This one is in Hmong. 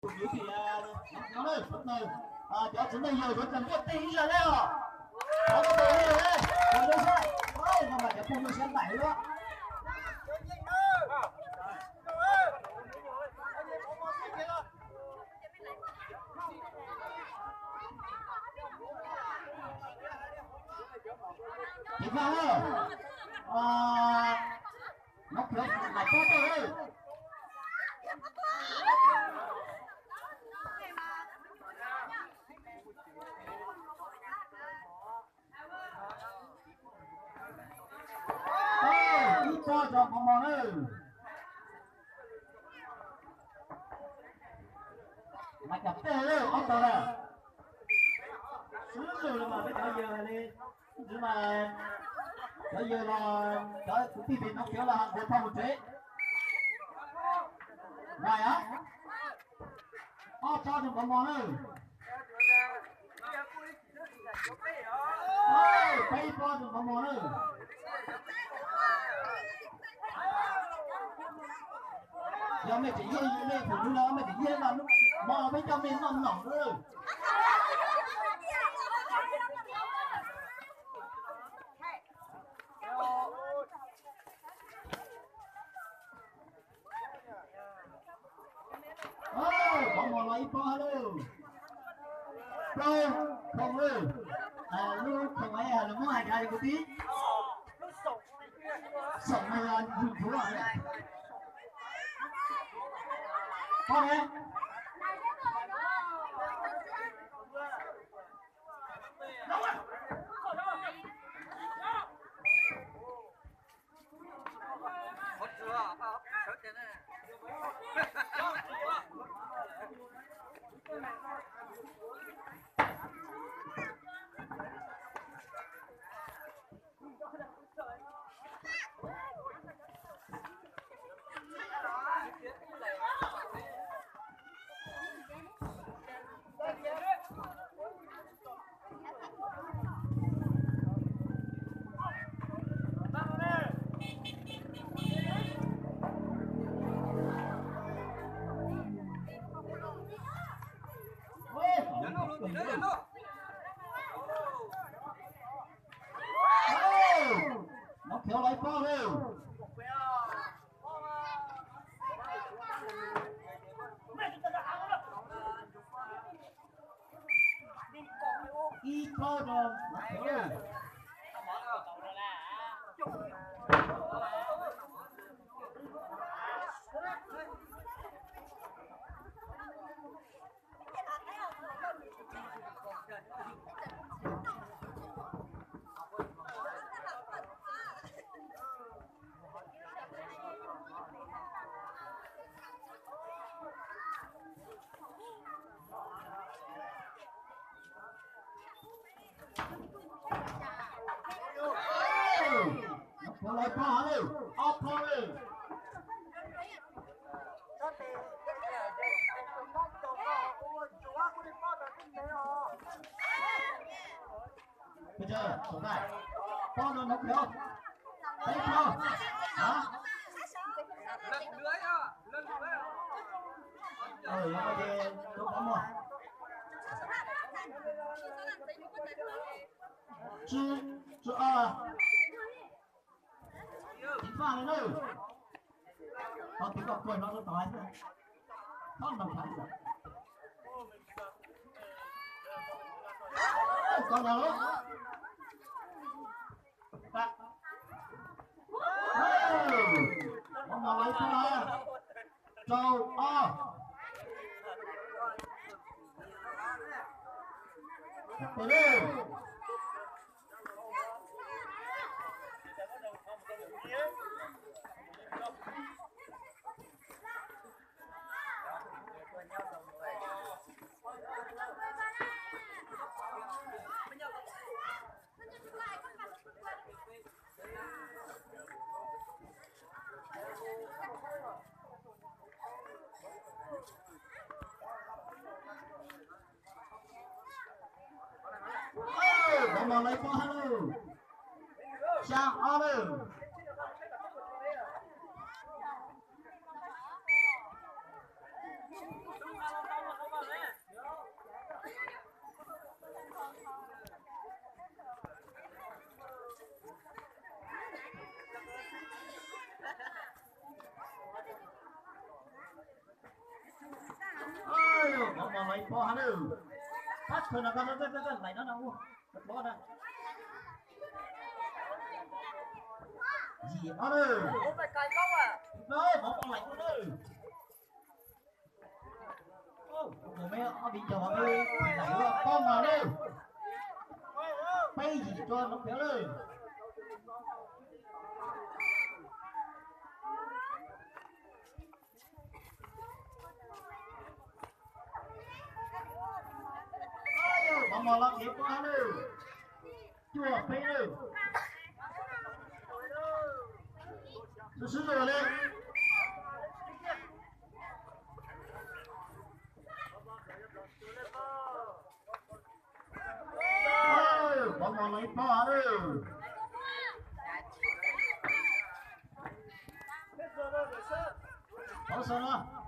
Cov txiv neej yawg yuav tseem muaj tej ib zaj leb os. Thov koj tus li, tus li saib, no mas cov phooj ywg sawv daws los. Tiv Vaj, no khiav mas pob tau lawm. Ib pob rau Mos Mos nawb. Mas cov peb lawm ob tog lawm. Sib lwm los mas peb cov yawg li, ntxwv mas cov yawg los cov kwv tij pem no khiav los nqua phauj mus tsev. Mas ob pob rau Mos Mos nawb. Peb pob rau Mos Mos nawb. Yog mej tseem yeej mej tseem nug no mej tseem yeej no, mos peb coj mej noj mov nawb. Mos Mos los ib pob lawm. Plaub khoom lawm. Lub khoom es lawv muab hais cas kwv tij? Xoom mas yog yug thuv. Pob ne? Nov khiav los ib pob lawm. Ib pob rau Nov khiav lawm. Ob phav lawm, ob phav lawm. Peb caug, sawv daws, pob no nov khiav, peb caug, a, ces rau pob mog. Tsib, tsib ob. Tiv Vaj li na. Tau tiv kom kuag no rau tod xwb. Txhob ntaus tshav. Tau ntawd lawm. Ua no lawv txog rau ob. Tes lej. Ov no lawv pob hab lawm. Xya ob lawm. Maiv Pov hab lawm. Pab khaws no koj, lais no na, ua, yim ob lawm. Maiv Pov lais koj lawm. Tus me ob viv ncaus, lais koj mas lawm. Peb yim rua Noov Pheev lawm. Maiv Mos los kev pab lawm. Cuaj peb lawm. Sib sib zog li. Pov Mos los ib pob lawm. Pov Xos no.